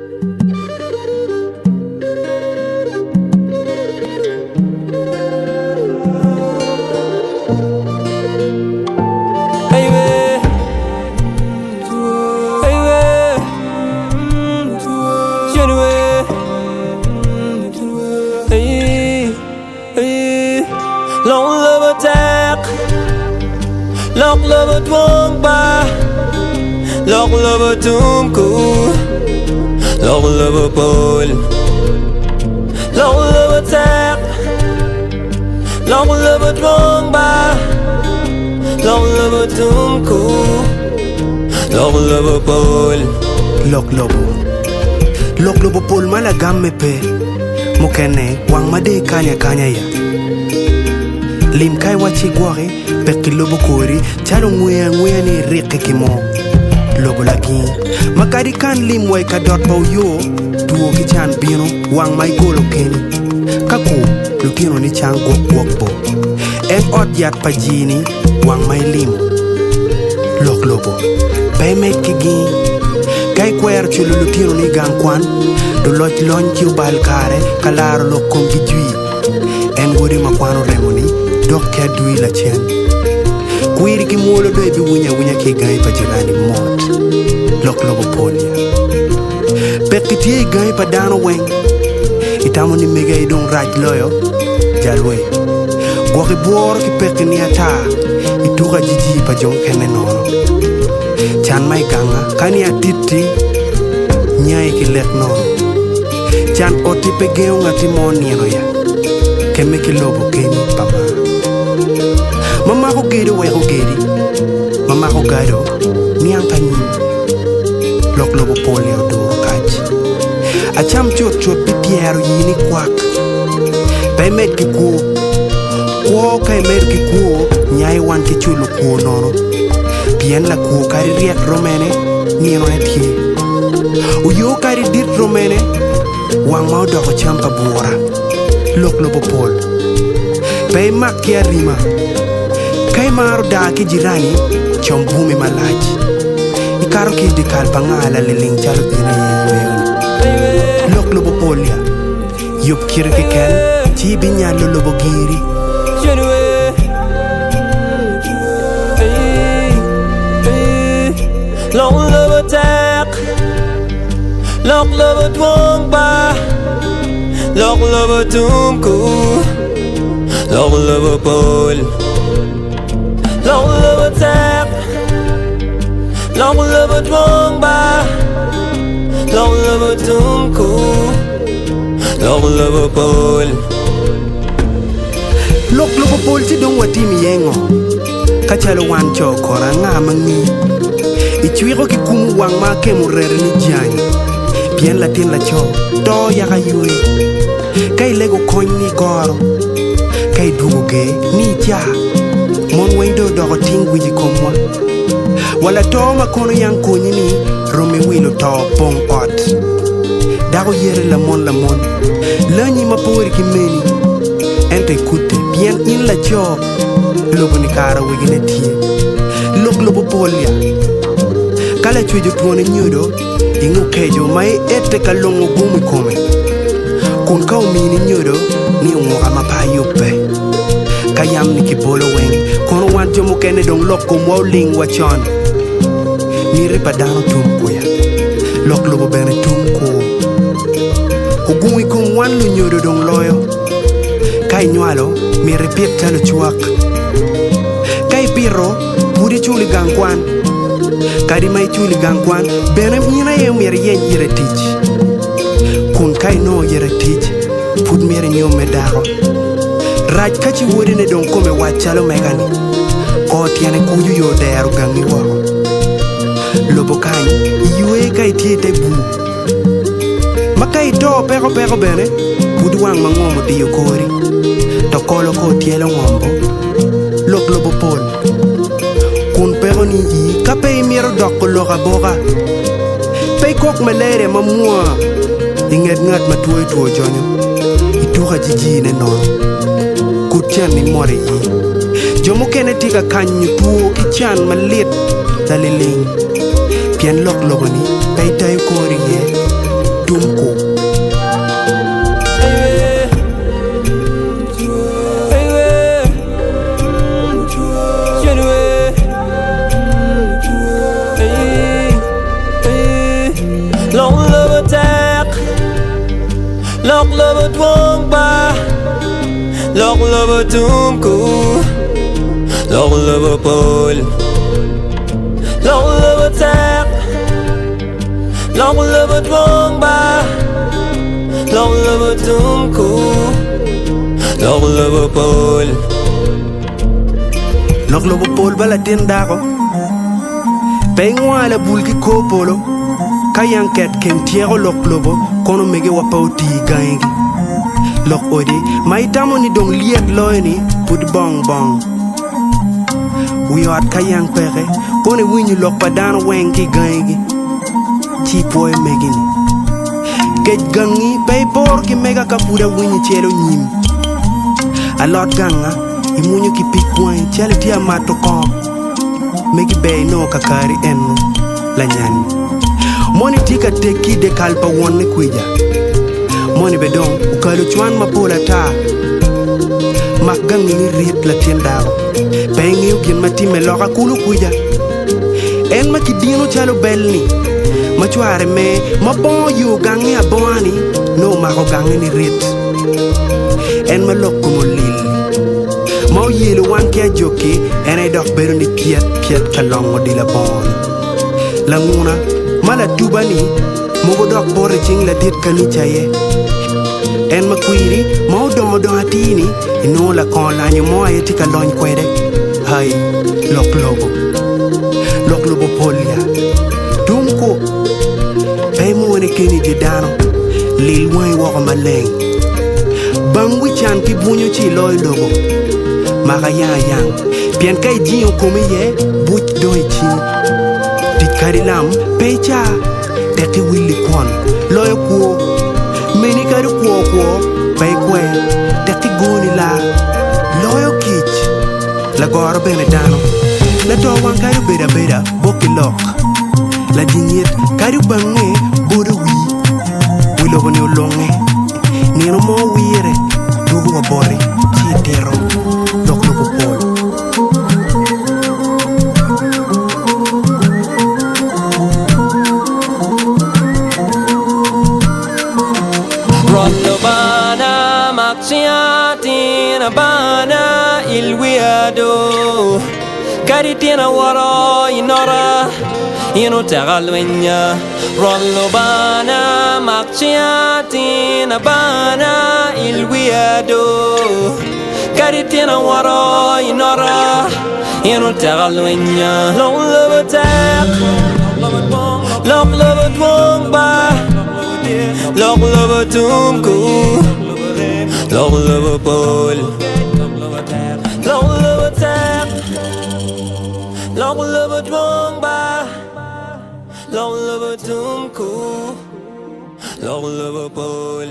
Lok lobo tek, lok lobo dwong ba, lok lobo tum ku, lok lobo pol. Lok lobo tek, lok lobo dwong ba, lok lobo tum ku, lok lobo pol. Lok lobo. Lok lobo pol ma lagamme pe. Mukene wang ma dong ikanyo akanya ya. Lim ka iwacci igwoki pek ki lobo kori calo ongweyo angweya ni irikke ki mo. Lobo laging ma kadi ikan lim wa i ka dot pa oyo, two ki can bino wang ma igolo keni. Ka ku, lutino ni cang gwok gwok bo. En ot yat pa jii-ni wang ma ilimo. Lok lobo, pe imed ki gin. Ka ikwero culo lutinoni i gang kwan, luloc lony ci obal kare ka laro lok komgi jwi. En wode ma kwano remo-ni dok ki adwi lacen. Kwiri ki mwolo dong ibiwinyo awinya ki i gangi pa jirani mot. Lok lobo pol ya. Pekki tye i gangi pa dano weng. Itamo ni megi aye dong rac loyo? Jalwe. Gwok ibworo ki pekki ni ata ituko ajiji pa jo mukene nono. Can ma i ganga ka ni atitti nyai ki lek nono. Can otti pe gengo ngati mo nino ya. Kemme ki lobo keni pa mar. Ma mako gedo weko gedi. Ma mako gado niang ka nyim. Lok lobo pol i oduro kac. Acam cutcut pi tyero yini kwak. Pe imed ki kwo. Kwo ka imedo ki kwo nyai wan ki culo kwo nono. Pien lakwo kadi ryek romene, ninone tye. Oyo kadi dit romene, wang ma odoko cam pa bura. Lok lobo pol. Pe imak ki arima. Ka imaro daa ki jirani, com bwumi malac. Ikato ki i dyekal pa nga laliling calo in aye iyweyo-ni. Lok lobo pol ya. Yub kiti keken ci ibinyalo lobo giri. Lok lobo tek, lok lobo dwong ba, lok lobo tum ku, lok lobo pol. Lok lobo tek, lok lobo dwong ba, lok lobo tum ku, lok lobo pol. Lok lobo pol ci dong watim iye ngo? Ka calo wan co kono anga ma ngi? Icwiko ki kumu wang ma akemo reri ni jany, pien latin laco to yaka ywe. Ka ilego kony ni igoro, ka idwogo ger ni ica, mon weng dong odoko ting wic i komwa. Wa lato ma kono yang konyi ni romi wilo to pong ot. Dako yere lamon lamon, lanyi ma pori ki meni, ento ikutte pien in laco, lobo ni kara wegine tye. Lok lobo pol ya. Ka lacwec otwone nyodo, ingo keco ma iette ka longo gum i kome, kun ka omini nyodo ni onguka ma pe ayubbe. Ka yam ni kibolo weng, kono wan jo mukene dong lok komwa oling wa con. Miti pa dano tum kuya, lok lobo bene tum kur. Ogung i kom wan lunyodo dong loyo. Ka inywalo, myero ipit calo cwak. Ka ipito, pud icul i gang kwan. Kadi ma icul i gang kwan, bene in aye myero iyeny ire tic. Kun ka inongo ire tic, pud myero inyomme dako. Rac ka ci wodine dong kome wac calo mega-ni, kor tyene kucu yo dero gangi woko. Lobo kany, iywe ka itye i te bur. Ma ka ito peko peko bene, pud wang ma ngom odiyo kori, to kolo kor tyelo ngombo. Lok lobo pol, kun peko ni ii ka pe imito doko lok aboka. Pe ikok malaria ma mwa i nget ngat ma twoyo two jonyo, ituko ajijine nono, kut can ni mot i ii. Jo mukene tye ka kanyo two ki can malit laliling, pien lok lobo-ni pe itayo kori iye. tum ku. Lok lobo tek, lok lobo dwong ba, lok lobo tum ku, lok lobo pol. Lok lobo tek, lok lobo dwong ba, lok lobo tum ku, lok lobo pol. Lok lobo pol ba latin dako, pe ingwa labul ki kor polo, ka yang ket keng tyeko lok lobo kono omegiwa pe oti i gangigi. Lok odi ma itamo ni dong lyet loyo-ni pud bong bong. Wi ot ka yang peke, kono iwinyo lok pa dano weng ki i gangigi, ci ipwoyo megi-ni. Kec gangi pe iporo ki mega ka pud awinyo icelo nyim. Alot ganga imwonyo ki pig wangi calo itye amato kongo. Megi ber inongo kakari eno lanyani. Moni tye ka tekki i dyekal pa wonne kwija. Moni be dong okalo cwan mapol ata. Mak gangi ni rit latin dako. Pe ingeyo gin ma timme loka kulu kwija. En ma kidino calo bel-ni, ma cware me ma bongo yo gange abonga-ni nongo omako gange ni rit. En ma lok kome olil, ma oyelo wan ki ajokki, en aye dok bedo ni pyet pyet ka longo dilo abongo-ni. Languna ma latuba-ni mogo dok bote i cing ladit kanica aye. En ma kwiri ma odongo dongo atir-ni inongo lakongo lanyo mo aye tye ka lony kwede. Ai, lok lobo! Lok lobo pol ya! Tum ku, pe imwone keni i dye dano, lil wangi woko maleng. Bang wi can ki bwunyo ci iloyo lobo. Mak ayang ayang, pien ka ijingo komi iye, buc dong i cingi. Tic kadi lam, pe ica, tek iwilli kwon, loyo kwo. Meni kadi okwo kwo, pe ikwer, tek igoni laa, loyo kic. Lagoro bene dano. Lato wang kadi obedo abeda bok ki lok. Lajingit kadi obange bodo wii. Wi lobo-ni olunge. Nino mo wire dwogo wa boti ci itito lok lobo pol. Rwot Lubana, mak cinga tin abana il wiya do. Kadi tin awoto i nota, in oteka lwenya. Rwot Lubana, mak cinga tin abana il wiya do. Kadi tin awoto i nota, in oteka lwenya. Lok lobo tek, lok lobo dwong ba. Lok lobo tum ku, lok lobo pol. Lok lobo tek, lok lobo dwong ba. Lok lobo tum ku, lok lobo pol.